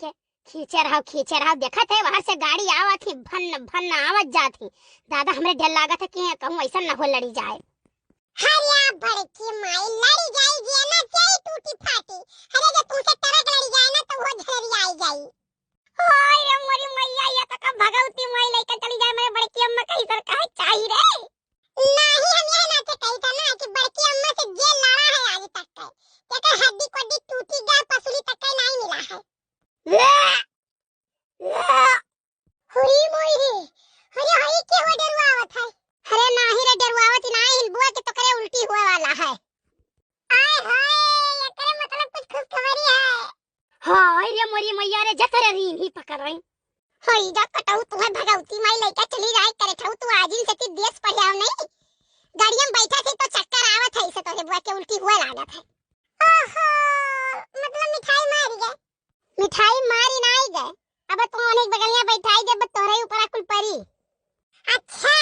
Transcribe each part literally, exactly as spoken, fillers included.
के खींचे रहो, खींचे रहो, देखत है बाहर से गाड़ी आवत ही, भन्न भन्न आवत जात ही। दादा, हमरे डर लागत है कि कहूँ ऐसा न हो लड़ी जाए। अरे बड़की माई, लड़ी जाई जे ना जाई टूटी फाटी। अरे जो तुमसे ट्रक लड़ी जाए ना तो वो झरियाई जाई। हाय रे मोरी मैया, ये तो कब भगवती माई लेके चली जाए, मेरे बड़की अम्मा कहीं सर कहे चाहिए रे। नाही, हम यह नाते कही था ना कि बड़की अम्मा से जे लड़ा है आज तक के, तेकर हड्डी कोड्डी टूटी गा पसुली तक के नाही मिला है। हुरी मोई रे, अरे हई के हो डरवावत है? अरे नाही रे, डरवावत ही नाही, हिलबुआ के तोकरे उल्टी हुए वाला है। आय हाय, एकरे मतलब कुछ खुशखबरी है। हाय रे मोरी मैया रे, जतरे रीन ही पकड़ रही। होई जा कटऊ, तुम्हें भगवती माई लइका चली जाए करे ठऊ, तू आजिन से ती देश पढ़ियाव नहीं। गाड़िया में बैठा थी तो चक्कर आवत है, इसे तोरे बुआ के उल्टी हुआ लागत है। ओहो, मतलब मिठाई मारी गए। मिठाई मारी नाई गए, अब तो उन्हें बगलिया बैठाई दे, अब तोरे ऊपर कुल परी। अच्छा,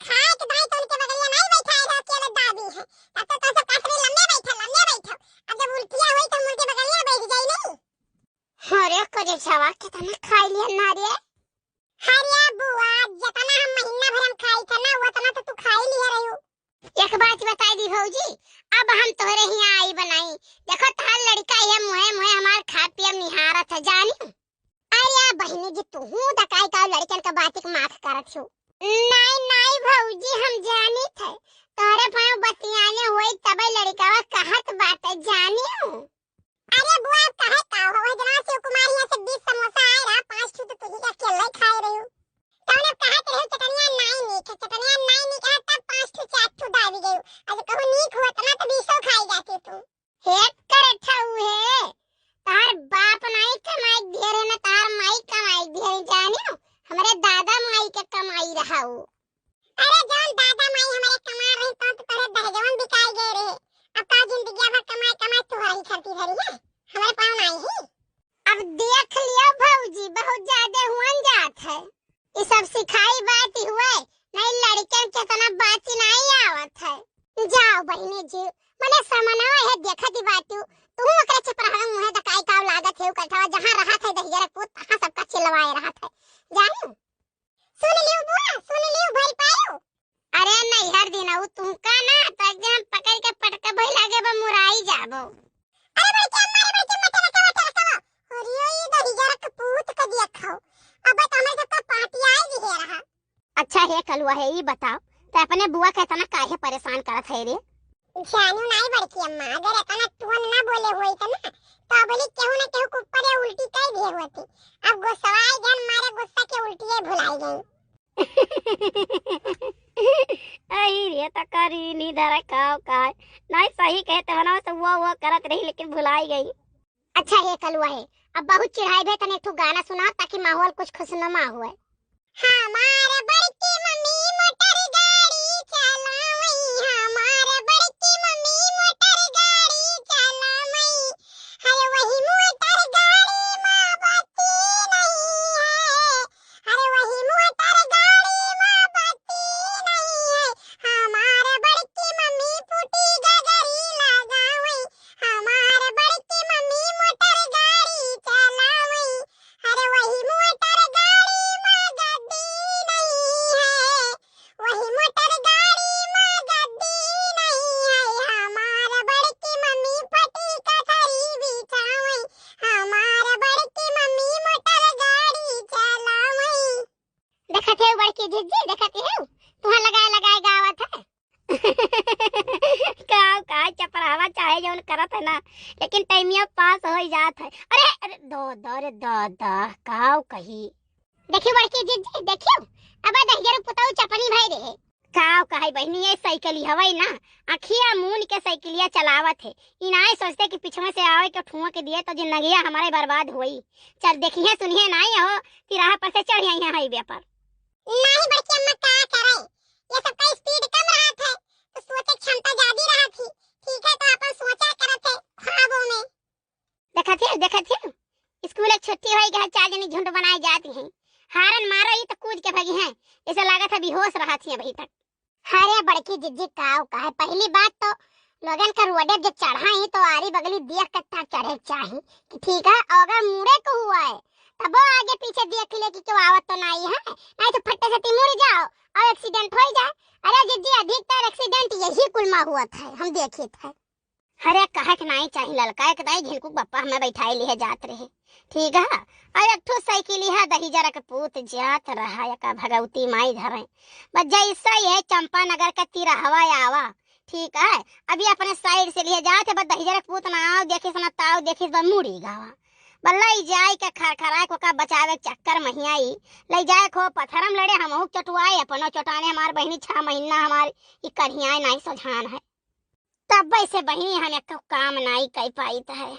खाए के भाई तो उनके बगलिया नहीं बैठाए रहो, अकेले दाबी है। तब तो तोसे कहत रही, "लम्बे बैठो, लम्बे बैठो।" अब जब उल्टिया हुई तो मुर्गे बगलिया बैठ जाई नहीं। अरे करे छवा, कितना खाई लिया ना रे। अरे बुआ, जितना हम महीना भर हम खाई था ना, उतना तो तू खाई लिया रही हो। एक बात बताई दी भौजी, अब हम तोहरे हियाँ आई बनाई। देखो तहार लड़का ये मुहे मुहे हमार खा पियब निहारत है, जानी। अरे बहिनी जी, तू हूँ दकाई का लड़कन का बात के माफ करत हो। नाई, नाई भौजी, हम जानी थे तोहरे पाँव बतियाने होई तबे लड़कवा कहत बाटे, जानी हूँ। अरे बुआ, अब कहे का हो, वही दिना शिव कुमार यहाँ से बीस समोसा आए रहा, पाँच ठो तो तुझी का अकेले खाए रही हूँ। तौने कहत रहे चटनिया नाई नीक है, चटनिया नाई नीक है, तब पाँच ठो चार ठो डाली गई। अब कहूँ नीक हुआ तना तो बीसो खाई जाती तू। हेट करे ठऊ है, तार बाप नाई कमाई ढेर है ना तार माई कमाई ढेर, जानियो हमरे दादा माई के कमाई रहा हो। अरे जौन दादा माई हमारे कमा रही तो, तो तोरे दहेजवन बिकाई गए रहे। अब का जिंदगिया भर कमाए कमाए तोहरा ही खर्ची धरी है, हमारे पाँव नाई ही। अब देख लियो भौजी, बहुत ज्यादा हुअन जात है। ये सब सिखाई बात हुए, नहीं लड़कन के तना बात ही नहीं आवत है। जाओ बहिनी जी, मने समनवा है देखत ही बात, तू ओकरे चपराहन मुहे दकाई काव लागत है, कठवा जहाँ रहत है दहिजरा पूत, तहाँ सबका चिल्लवाए रहत है। जानी? सुन लियो बुआ, सुन लियो, भइल पायो। अरे नैहर दिन आऊ तुमका ना, तो एकदम पकड़ के पटके भइल लागे बा मुराई जाबो। अरे बड़की अम्मा, अरे बड़की अम्मा, चला, चला, चला, चला। अरे ये दहिजरा के पूत के दिया खाओ। अब तो हमें सबका पार्टी आई जी है रहा। अच्छा हे कलुआ हे, ई बताओ, ते अपने बुआ के इतना काहे परेशान करत है रे? जानू नाई बड़की अम्मा, अगर इतना टोन ना बोले होई त ना, तो बोली केहू ना केहू के ऊपर ये उल्टी कर दिए होती। अब गुस्सवाई जन मारे गुस्सा के उल्टी ये भुलाई गई। अही रे, त करी नी धरा काव काय। नाई सही कहे त बनाओ से वो वो करत रही, लेकिन भुलाई गई। अच्छा हे कलुआ हे, अब बहुत चिढ़ाई भे, तने एक ठो गाना सुना ताकि माहौल कुछ खुशनुमा हुए। हमार बड़की मम्मी मोटर गाड़ी चलावई, हमार बड़की मम्मी मोटर गाड़ी चलावई। हर वही मोटर गाड़ी में बत्ती नहीं है, हर वही मोटर गाड़ी में बत्ती नहीं है। हमार बड़की मम्मी फूटी गगरी लगावई, हमार बड़की मम्मी मोटर गाड़ी चलावई, अरे वही मोटर गाड़ी में गद्दी नहीं है, वही मोटर गाड़ी में गद्दी नहीं है, हमार बड़की मम्मी फटी कथरी बिछावई, हमार बड़की मम्मी मोटर गाड़ी चलावई। देखत है बड़की जिज्जी, देखत है, तुहाँ लगाए लगाए गावत है। का, का चपरावा चाहे जौन करत है ना, लेकिन टाइमिया पास हो जात है। अरे, अरे, दादा, अरे दादा, का कही। देखियो बड़की जिज्जी, देखियो, अब दहिजर पुतऊ चपनी भई रहे। का कहे बहिनी, ये साइकिल हवई ना, अखिया मून के साइकिलिया चलावत है। ई नाय सोचते कि पिछवा से आवे के ठुआ के दिए तो जिंदगिया हमारे बर्बाद होई। चल देखिए सुनिए नाई हो, तिराहा पर से चढ़ आई है हाईवे पर। नहीं बड़की अम्मा, का करे, ये सबका स्पीड कम रहत है, तो सोचे क्षमता ज्यादा रहत ही। ठीक है, तो अपन सोचा करत है ख्वाबों में। देखत है, देखत है, स्कूल एक छुट्टी होई गया, चार जनी झुंड बनाए जाती हैं। हारन मारो ही तो कूद के भगी हैं, ऐसा लागत है बेहोश रहत ही अभी तक। अरे बड़की जिज्जी, काव का है, पहली बात तो लोगन का रोडे जे चढ़ाई तो आरी बगली देख के ता चढ़े के चाही कि ठीक है, अगर मुड़े को हुआ है तबो आगे पीछे देख ले कि केहू आवत तो नाई है, नाई तो फट्टे से ती मुड़ जाओ और accident होइ जाए। अरे जिज्जी, अधिकतर accident यही कुल मा हुआ था, हम देखित है। अरे कहे के नाई चाही ललका, एक दाई झिनकू के बप्पा हमें बैठाई लिहे जात रहे, ठीक है, और एक ठो साइकिल है दहिजरा के पूत जात रहा, एका भगवती माई धरे, बस जैसा ही है चंपानगर के तिरहवा आवा, ठीक है, अभी अपने side से लिहे जात है, बस दहिजरा के पूत ना आओ देखिस ना ताओ देखिस, बस मुड़ी गावा, बस लई जाए के खरखराए को का बचावे के चक्कर महिया ई, लई जाए को पत्थरम लड़े, हमहू चटुआए, अपनो चटाने, हमार बहिनी छह महीना हमार ई करियाए नाई सोझान है। तब से बहिनी हम एक काम नाई कई पाइत है।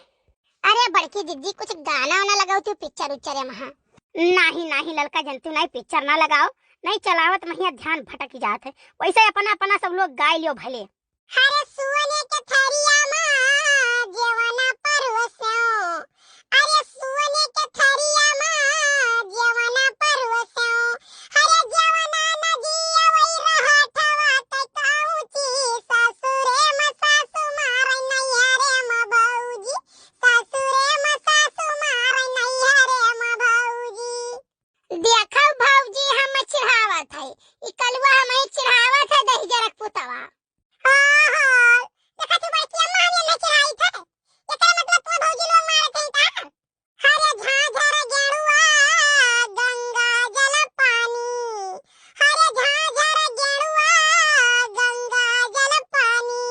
अरे बड़की जिज्जी, कुछ गाना वाना लगाओ तू, पिक्चर उच्चर है महा। नाही नाही ललका जंतु, नाही पिक्चर ना लगाओ, नहीं चलावत महिया ध्यान भटक जात है। वैसे अपना अपना सब लोग गाय लियो भले। अरे सोने के थरिया मा जेवना परोसो, अरे सोने के थरिया मा जेवना परोसो, अरे जेवना नदिया वही रहा ठवा ते काउची, ससुरे म सासु मारे नैहरे म भौजी, ससुरे म सासु मारे नैहरे म भौजी। देखो भौजी, हम चिढ़ावत है, ई कलुआ हम चिढ़ावत है दहिजरा के पुतवा। ओहो, देखा तू बड़की अम्मा हरिया नहीं चिढ़ाई थे, एकरा मतलब तू भौजी लोग मारत है का? हरे झाझर गेरुआ गंगा जल पानी, हरे झाझर गेरुआ गंगा जल पानी,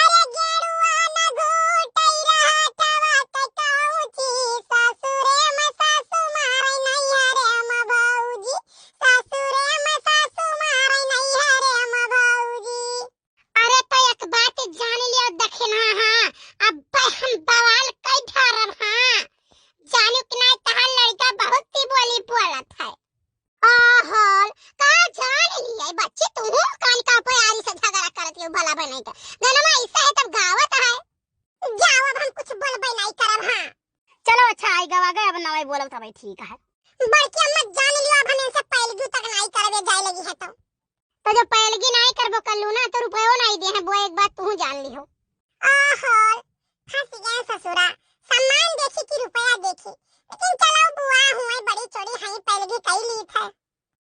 अरे गेरुआ न घोटई रहा ठवा ते काउची, ससुरे म सासु मारे नैहरे म भौजी, ससुरे म सासु मारे नैहरे म भौजी। अरे तो एक बात जान लियो दखिनहा, हाँ, अब हम बवाल कई ढारब, हाँ, जानू कि नाई तहार लड़का बहुत ही बोली बोलत है। ओहो, का जान लिया बच्ची, तू कान का पे आरी से झगड़ा करत हो भला बने के। गनमा ऐसा है तब गावत है। जाओ अब हम कुछ बोलबे नहीं करब, हाँ। चलो अच्छा आई गवा गए, अब नवे बोलब तबे ठीक है। बड़की अम्मा जान लियो अब हम इनसे पैलगी तक नहीं करबे जाए लगी है तो। तो जो पैलगी नहीं करबो कल्लू ना तो रुपयो नहीं दे है, वो एक बात तू जान लिहो। ओहो, फंस गए ससुरा, सम्मान देखी कि रुपया देखी, लेकिन चलो बुआ हुए बड़ी चोरी है पैलगी कई ली थे।